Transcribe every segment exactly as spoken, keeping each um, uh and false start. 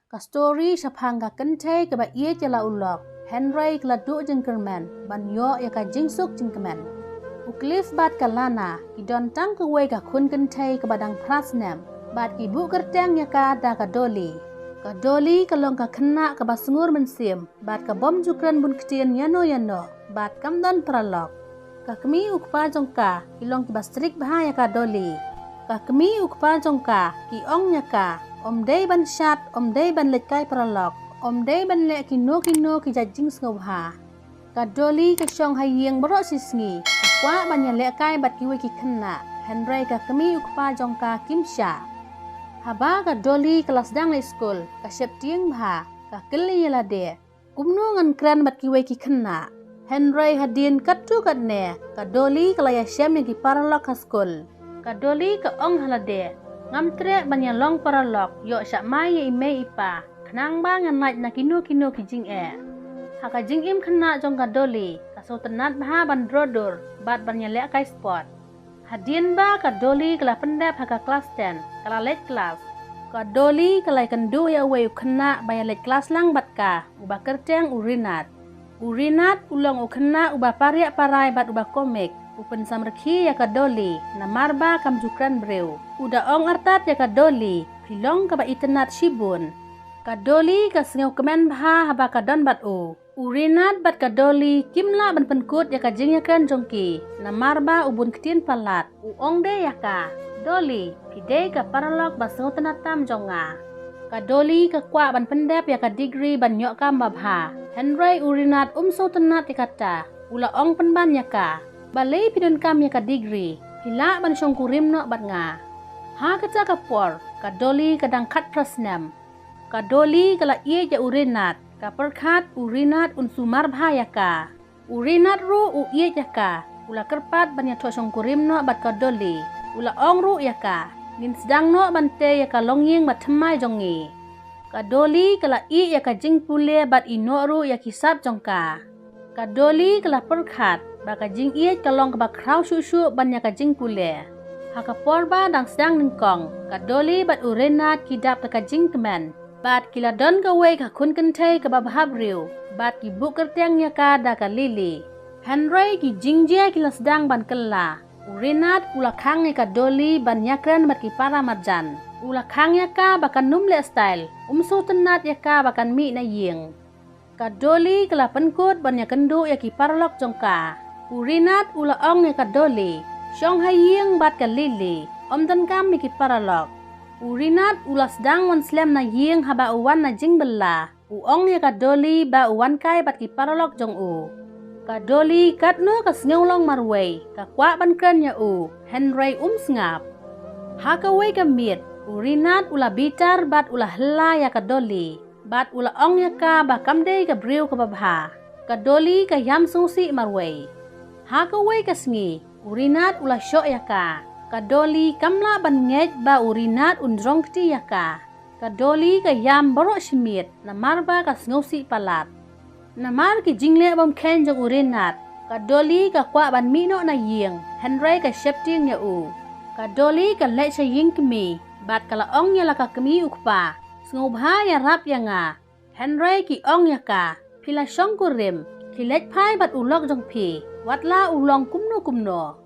Ka story shaphang ka kynthei kaba ïeit ïa la u lok, hynrei ka la duh jingkyrmen ban ïoh ïa ka jingsuk jingkmen. U Cliff bad ka Lana ki don tang kawei ka khun kynthei kaba dang phra snem, bad ki buh kyrteng ïa ka da ka Dolly. Ka Dolly ka long ka khynnah kaba sngur mynsiem bad ka bym ju kren bun ktien ïano ïano, bad kam don paralok. Ka kmie u kpa jong ka ki long kiba strict bha ïa ka Dolly. Ka kmie u kpa jong ka ki ong ïa ka, ym dei ban shad, ym dei ban leit kai paralok, ym dei ban leh kino kino ki jait jingsngewbha. Ka Dolly ka shong ha ïing baroh shi sngi, ka kwah ban ïalehkai bad kiwei ki khynnah, hynrei ka kmie u kpa jong ka kim shah. Haba ka Dolly ka la sdang leit skul, ka sheptieng bha, ka kylli ïa lade, kumno ngan kren bad kiwei ki khynnah. Hynrei hadien katto katne, ka Dolly ka la ïashem ïa ki paralok ha skul. Ka Dolly ka ong ha lade, ngam treh ban ïalong paralok, ïoh shah mai ïa i mei i pa, khnang ba ngan lait na kino kino ki jingeh. Ha ka jingim khynnah jong ka Dolly, ka sngewtynnat bha ban dro dur bad ban ïalehkai sport. Hadien ba ka Dolly ka la pyndep ha ka klas ten, ka la leit klas. Ka Dolly ka la ïakynduh ïa uwei u khynnah ba ïaleit klas lang bad ka, uba kyrteng u Rinat. U Rinat u long u khynnah uba pariah parai bad uba komik, u pynsamrkhie ïa ka Dolly, namar ba kam ju kren briew. U da ong artat ïa ka Dolly, phi long kaba itynnat shibun. Ka Dolly ka sngewkmen bha haba ka don bad u. U Rinat bad ka Dolly kim lah ban pynkut ïa ka jingïakren jong ki, namar ba u bun ktien palat. U ong de ïa ka, Dolly, phi dei ka paralok ba sngewtynnat tam jong nga. Ka Dolly ka kwah ban pyndep ïa ka degree ban ïoh kam babha. Hynrei u Rinat um sngewtynnat ïa kata. U la ong pynban ïa ka, balei phi donkam ïa ka degree, phi lah ban shongkurim noh bad nga. Ha kata ka por, ka Dolly ka dang khatphra snem. Ka Dolly ka la ïeit ïa u Rinat, ka pyrkhat u Rinat un sumar bha ïa ka. U Rinat ruh u ïeit ïa ka, u la kyrpad ban ïathoh shongkurim noh bad ka Dolly. U la ong ruh ïa ka, ngin sdang noh ban tei ïa ka longïing ba thymmai jong ngi. Ka Dolly ka la ïeh ïa ka jingpule bad ïehnoh ruh ïa ki sap jong ka. Ka Dolly ka la pyrkhat ba ka jingïeit ka long kaba khraw shuh shuh ban ïa ka jingpule. Ha ka por ba dang sdang nyngkong, ka Dolly bad u Rinat ki dap da ka jingkmen. Bad ki la don kawei ka khun kynthei kaba bhabriew, bad ki buh kyrteng ïa ka da ka Lily. Hynrei ki jingjia ki la sdang ban kylla. U Rinat u la khang ïa ka Dolly ban ïakren bad ki para marjan. U la khang ïa ka ba kan ym leh style, um sngewtynnat ïa ka ba kan mih na ïing. Ka Dolly ka la pynkut ban ïakynduh ïa ki paralok jong ka. U Rinat u la ong ïa ka Dolly, shong ha ïing bad ka Lily, ym donkam ïa ki paralok. U Rinat u la sdang wan slem na ïing haba u wan na jingbylla. U ong ïa ka Dolly ba u wan kai bad ki paralok jong u. Ka Dolly katno ka sngew long marwei, ka kwah ban kren ïa u, hynrei um sngap. Ha kawei ka miet, u Rinat u la bitar bad u la hylla ïa ka Dolly. Bad u la ong ïa ka ba kam dei ka briew kaba bha. Ka Dolly ka ïam sngewsih marwei. Ha kawei ka sngi, u Rinat u la shoh ïa ka. Ka Dolly kam lah ban ngeit ba u Rinat un jrong kti ïa ka. Ka Dolly ka ïam baroh shi miet, namar ba ka sngewsih palat. Namar ki jingleh bymkheiñ jong u Rinat, ka Dolly ka kwah ban mih noh na ïing, hynrei ka sheptieng ïa u. Ka Dolly ka leit sha ïing kmie, bad ka la ong ïa la ka kmie u kpa, sngewbha ïarap ïa nga. Hynrei ki ong ïa ka, phi la shongkurim, phi leit phai bad u lok jong phi, wat la u long kumno kumno.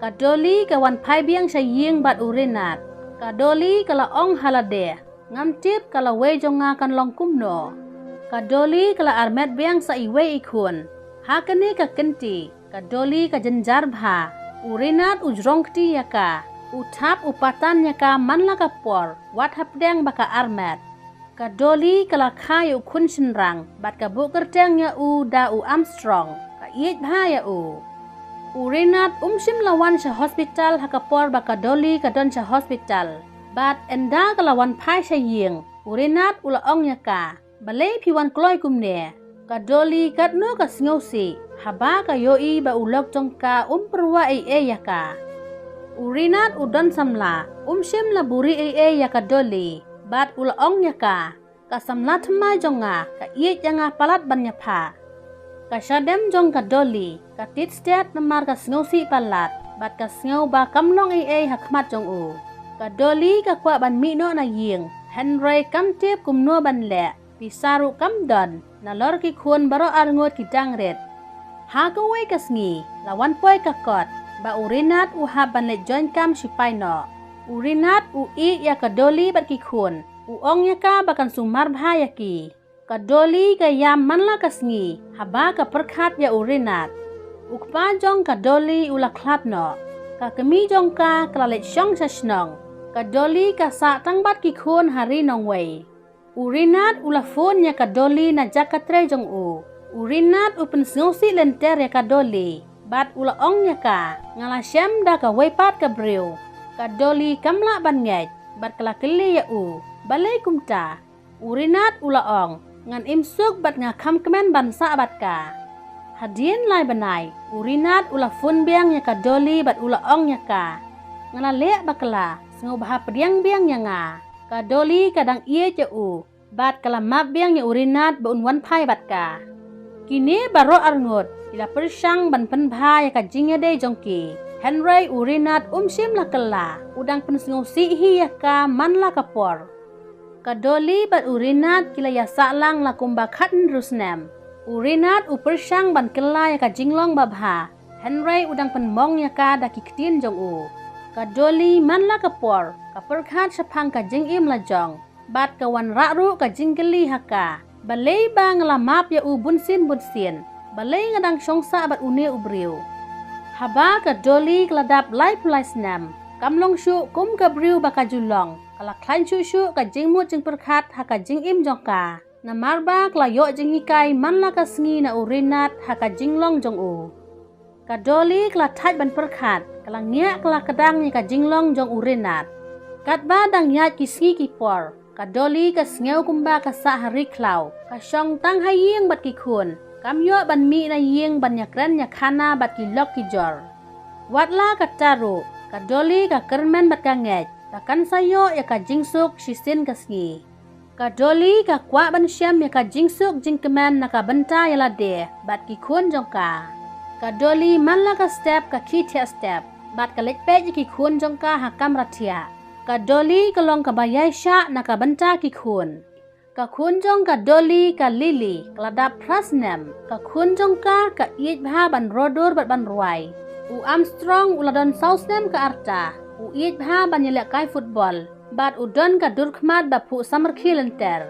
Ka Dolly ka wan phai biang sha ïing bad u Rinat. Ka Dolly ka la ong ha lade, ngam tip ka lawei jong nga kan long kumno. Ka Dolly ka la armet biang sa iwei i khun. Ha kane ka kynti, ka Dolly ka jynjar bha. U Rinat u jrong kti ïa ka. U thap u patan ïa ka man la ka por, wat hapdeng ba ka armet. Ka Dolly ka la kha ïa u khun shynrang, bad ka buh kyrteng ïa u da u Armstrong, ka ïeit bha ïa u. U Rinat um shym la wan sha hospital ha ka por ba ka Dolly ka don sha hospital. Bad ynda ka la wan phai sha ïing, u Rinat u la ong ïa ka, balei phi wan kloi kumne. Ka Dolly katno ka sngewsih, haba ka ïohi ba u lok jong ka um pyrwa ei ei ïa ka. U Rinat u don samla, um shym la buri ei ei ïa ka Dolly. Bad u la ong ïa ka, ka samla thymmai jong nga, ka ïeit ïa nga palat ban ïapha. Ka shadem jong ka Dolly, ka tied stet namar ka sngewsih palat, bad ka sngew ba kam long ei ei ha khmat jong u. Ka Dolly ka kwah ban mih noh na ïing, Hynrei kam tip kumno ban leh, pisa ruh kam don, nalor ki khun baroh arngut ki dang rit. Ha kawei ka sngi, la wan poi ka kot, ba u Rinat u hap ban leit join kam shipai noh. U Rinat u ïeh ïa ka Doli bad ki khun, u ong ïa ka ba kan sumar bha ïa ki. Ka Doli ka ïam man la ka sngi, haba ka pyrkhat ïa u Rinat. U kpa jong ka Doli u la khlad noh. Ka kmie jong ka ka la leit shong sha shnong. Ka Doli ka sah tang bad ki khun ha ri nongwei. U Rinat u la phone ïa ka Doli na jaka trei jong u. U Rinat u pynsngewsih lynter ïa ka Doli. Bad u la ong ïa ka, nga la shem da kawei pat ka briew. Ka Doli kam lah ban ngeit, bad ka la kylli ïa u, balei kumta? U Rinat u la ong, ngan im suk bad nga kham kmen ban sah bad ka. Hadien lai bnai, u Rinat u la phone biang ïa ka Doli bad u la ong ïa ka, nga la leh bakla, sngewbha pdiang biang ïa nga. Ka Doli ka dang ïeit ïa u, bad ka la map biang ïa u Rinat ba un wan phai bad ka. Kine baroh arngut, ki la pyrshang ban pynbha ïa ka jingïadei jong ki. Hynrei u Rinat um shym la kylla, u dang pynsngewsih hi ïa ka man la ka por. Ka Doli bad u Rinat ki la ïa sah lang la kumba khathynriew snem. U Rinat u pyrshang ban kylla ïa ka jinglong babha. Hynrei u dang pynmong ïa ka da ki ktien jong u. Ka Doli man la ka por, ka pyrkhat shaphang ka jingim la jong. Bad ka wanrah ruh ka jingkylli ha ka. Balei ba nga la map ïa u bunsien bunsien. Balei nga dang shong sah bad une u briew. Haba ka Doli ka la dap laiphew lai snem. Kam long shuh kum ka briew ba ka ju long. Ka la khlaiñ shuh shuh ka jingmut jingpyrkhat ha ka jingim jong ka. Namar ba ka la ïoh jinghikai man la ka sngi na u Rinat ha ka jinglong jong u. Ka Doli ka la thait ban pyrkhat, ka la ngiah ka la kdang ïa ka jinglong jong u Rinat. Katba dang ïaid ki sngi ki por, ka Doli ka sngew kumba ka sah ha ri khlaw, ka shong tang ha ïing bad ki khun, kam ïoh ban mih na ïing ban ïakren ïakhana bad ki lok ki jor. Wat la katta ruh, ka Doli ka kyrmen bad ka ngeit, ba kan sa ïoh ïa ka jingsuk shisien ka sngi. Ka Doli ka kwah ban shem ïa ka jingsuk jingkmen na ka bynta ïa lade bad ki khun jong ka. Ka Doli man la ka step ka khie thiah step bad ka leit peit ïa ki khun jong ka ha kamra thiah. Ka Doli ka long kaba ïai shah na ka bynta ki khun. Ka khun jong ka Doli ka Lily ka la dap phra snem. Ka khun jong ka ka ïeit bha ban roi dur bad ban rwai. U Armstrong u la don saw snem ka rta. U ïeit bha ban ïalehkai football. Bad u don ka dur khmat ba phuh samrkhie lynter.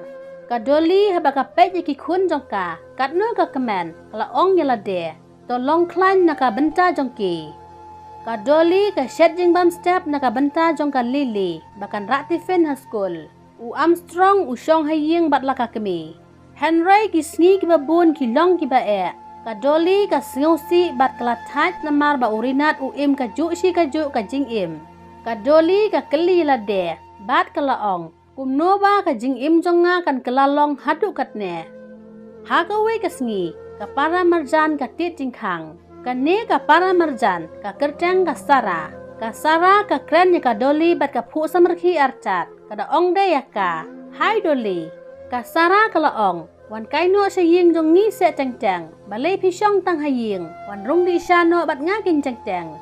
Ka Doli haba ka peit ïa ki khun jong ka, katno ka kmen, ka la ong ïa lade, to long khlaiñ na ka bynta jong ki. Ka Doli ka shet jingbam step na ka bynta jong ka Lily, ba kan rah tiffin ha skul. U Armstrong u shong ha ïing bad la ka kmie. Hynrei ki sngi kiba bun ki long kiba eh. Ka Doli ka sngewsih bad ka la thait namar ba u Rinat u im kajuh shi kajuh ka jingim. Ka Doli ka kylli ïa lade bad ka la ong, kumno ba ka jingim jong nga kan kylla long haduh katne. Ha kawei ka sngi, ka para marjan ka tied jingkhang. Kane ka para marjan, ka kyrteng ka Sara. Ka Sara ka kren ïa ka Doli bad ka phuh samrkhie artat. Ka da ong de ïa ka, hai Doli. Ka Sara ka la ong, wan kai noh sha ïing jong ngi seh teng teng. Balei phi shong tang ha ïing, wan rung dih sha noh bad nga keiñ teng teng.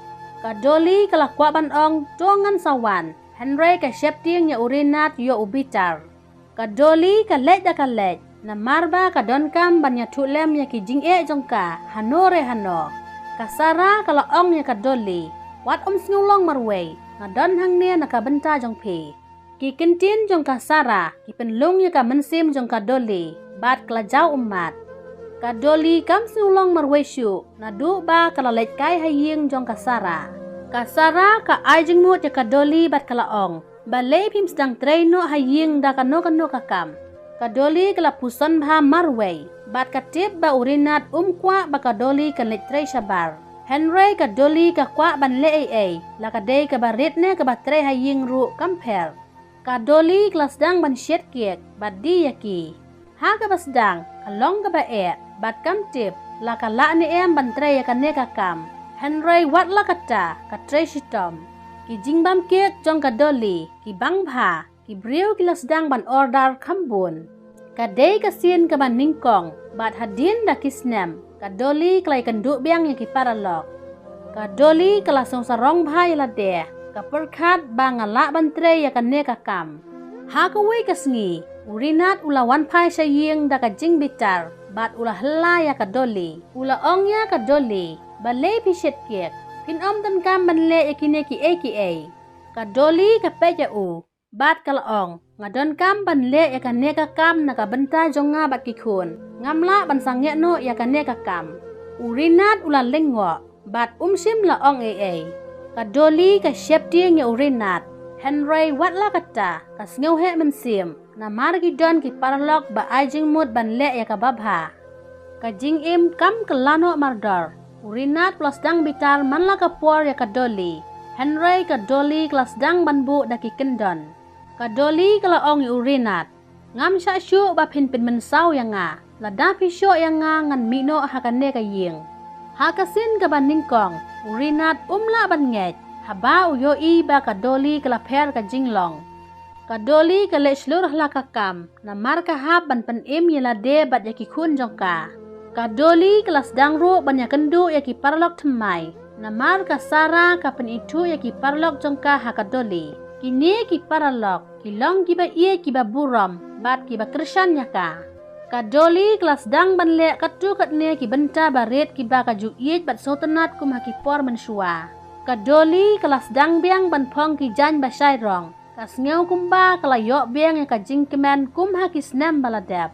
Ka Doli ka la kwah ban ong, to ngan sa wan. Hynrei ka sheptieng ïa u Rinat ïoh u bitar. Ka Doli ka leit da ka leit, namar ba ka donkam ban ïathuhlem ïa ki jingeh jong ka hano re hano. Ka Sara ka la ong ïa ka Doli, wat ym sngewlong marwei, nga don hangne na ka bynta jong phi. Ki ktien jong ka Sara ki pynlung ïa ka mynsiem jong ka Doli bad ka la jaw ummat. Ka Doli kam sngewlong marwei shuh naduh ba ka la leit kai ha ïing jong ka Sara. Ka Sara ka ai jingmut ïa ka Doli bad ka la ong, balei phim sdang trei noh ha ïing da kano kano ka kam. Ka Doli ka la puson bha marwei bad ka tip ba u Rinat um kwah ba ka Doli kan leit trei shabar. Hynrei ka Doli ka kwah ban leh ei ei, la ka dei kaba rit ne kaba trei ha ïing ruh kam pher. Ka Doli ka la sdang ban shet kiek bad die ïa ki. Ha kaba sdang ka long kaba eh bad kam tip la ka lah ne em ban trei ïa kane ka kam. Hynrei wat la katta ka trei shitom. Ki jingbam kiek jong ka Doli ki bang bha. Ki briew ki la sdang ban order kham bun. Ka dei ka sien kaba nyngkong bad hadien da ki snem ka Doli ka la ïakynduh biang ïa ki paralok. Ka Doli ka la sngewsarong bha ïa lade, ka pyrkhat ba nga lah ban trei ïa kane ka kam. Ha kawei ka sngi, u Rinat u la wan phai sha ïing da ka jingbitar, bad u la hylla ïa ka Dolly. U la ong ïa ka Dolly, balei phi shit kiak, phin ym donkam ban leh ïa kine kiei kiei. Ka Dolly ka peit ïa u, bad ka la ong, nga donkam ban leh ïa kane ka kam na ka bynta jong nga bad ki khun. Ngam lah ban sangeh noh ïa kane ka kam. U Rinat u la lyngngoh, bad um shym la ong ei ei. Ka Dolly ka sheptieng ïa u Rinat. Hynrei wat la katta, ka sngewheh mynsiem, namar ki don ki paralok ba ai jingmut ban leh ïa kaba bha. Ka jingim kam kylla noh mardor. U Rinat u la sdang bitar man la ka por ïa ka Dolly. Hynrei ka Dolly ka la sdang ban buh da ki kyndon. Ka Dolly ka la ong ïa u Rinat, ngam shah shuh ba phin pynmynsaw ïa nga. Lada phi shoh ïa nga ngan mih noh ha kane ka ïing. Ha ka sien kaba nyngkong, u Rinat um lah ban ngeit haba u ïohi ba ka Dolly ka la pher ka jinglong. Ka Dolly ka leh shlur ha la ka kam, namar ka hap ban pynim ïa lade bad ïa ki khun jong ka. Ka Dolly ka la sdang ruh ban ïakynduh ïa ki paralok thymmai, namar ka Sarah ka pynithuh ïa ki paralok jong ka ha ka Dolly. Kine ki paralok ki long kiba ïeit, kiba burom, bad kiba kyrshan ïa ka. Ka Dolly ka la sdang ban leh katto katne ki bynta barit kiba ka ju ïeit bad sngewtynnat kum ha ki por mynshuwa. Ka Dolly ka la sdang biang ban phong ki jaiñ ba shai rong. Ka sngew kumba ka la ïoh biang ïa ka jingkmen kum ha ki snem ba la dep.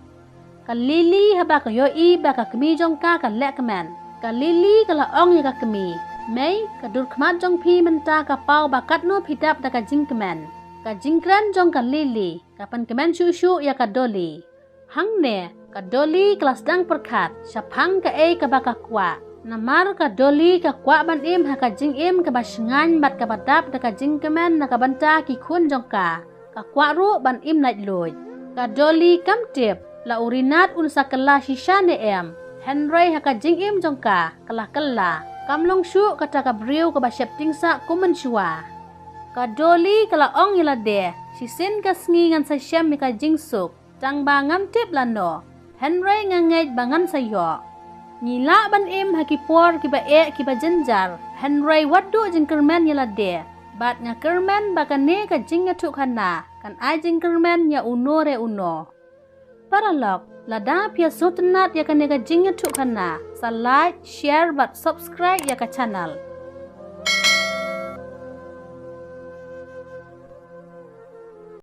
Ka Lily haba ka ïohi ba ka kmie jong ka ka leh kmen, ka Lily ka la ong ïa ka kmie, mei, ka dur khmat jong phi mynta ka paw ba katno phi dap da ka jingkmen. Ka jingkren jong ka Lily ka pynkmen shuh shuh ïa ka Dolly. Hangne ka Dolly ka la sdang pyrkhat shaphang kaei kaba ka kwah. Namar ka Dolly ka kwah ban im ha ka jingim kaba shngaiñ bad kaba dap da ka jingkmen na ka bynta ki khun jong ka. Ka kwah ruh ban im laitluid. Ka Dolly kam tip la u Rinat un sa kylla shisha ne em. Hynrei ha ka jingim jong ka, ka la kylla. Kam long shuh kata ka briew kaba sheptieng sah kum mynshuwa. Ka Dolly ka la ong ïa lade, shisien ka sngi ngan sa shem ïa ka jingsuk. Tang ba ngam tip lano, hynrei nga ngeit ba ngan sa ïoh. Ngi lah ban im ha ki por kiba eh kiba jynjar, hynrei wat duh jingkyrmen ïa lade. Bad nga kyrmen ba kane ka jingïathuhkhana kan ai jingkyrmen ïa uno re uno. Paralok, lada phi ïa sngewtynnat ïa kane ka jingïathuhkhana, sa like, share bad subscribe ïa ka channel.